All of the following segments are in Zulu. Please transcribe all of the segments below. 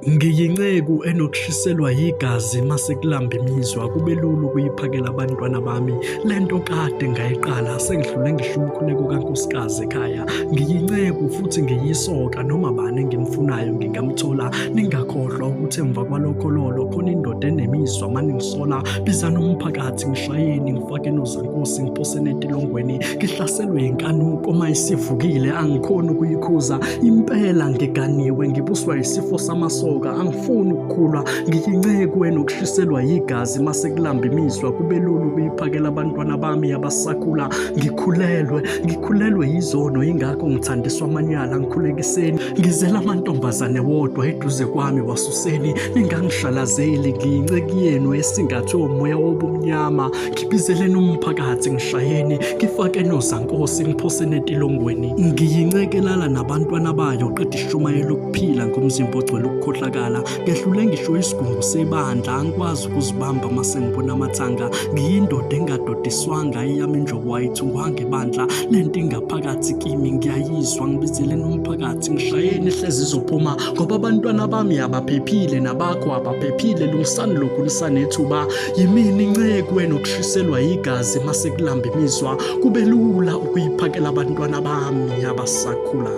Ngiyinceku enokushiselwa yigazi mase kulamba imizwa, kube lula ukuyiphakela abantwana bami. Lento kade ngayiqala, sengidlule ngisho umkhuleko kankosikazi ekhaya. Ngiyinceku futhi ngiyisoka, noma bani engimfunayo ngingamthola. Ningakhohlwa ukuthi emva kwalokho lolo khona indoda enemizwa maningisola. Bizani umphakathi, ngishayeni, ngifake nozankosi, ngiphoseni etilongweni. Ngihlaselwe yinkanuko uma isivukile, angikhoni ukuyikhuza. Impela ngiganiwe, ngibuswa yisifo samasoka, angifuni ukukhulwa. Ngiyinceku enokushiselwa yigazi mase kulamba imizwa, kube lula ukuyiphakela abantwana bami abasakhula. Ngikhulelwe, ngikhulelwe yizono, yingakho ngithandiswa amanyala. Ngikhulekiseni, ngizela amantombazane wodwa eduze kwami, wasuseni, ningangishalazeli. Ngiyinceku yenu esingathwe umoya wobumnyama. Ngibizeleni umphakathi, ngishayeni, ngifake nozankosi, ngiphoseni etilongweni. Ngiyincekelala nabantwana bayo, qeda ishumayela ukuphila ngomzimba ogcwele ukukhohlakala. Ngehlule ngisho isigungu sebandla, angikwazi ukuzibamba uma sengibona amathanga. Ngiyindoda engadodiswanga, eyami injobo ayithungwanga ebandla. Lento ingaphakathi kimi ngiyayizwa, ngibizeleni umphakathi, ngishayeni, hlezi izophuma, ngoba abantwana bami abaphephile nabakho abaphephile. Lungisani lokhu nisanethuba. Yimina inceku enokushiselwa yigazi mase kulamba imizwa, kube lula ukuyiphakela abantwana bami abasakhula.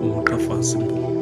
Umuqhafazi Mbungu.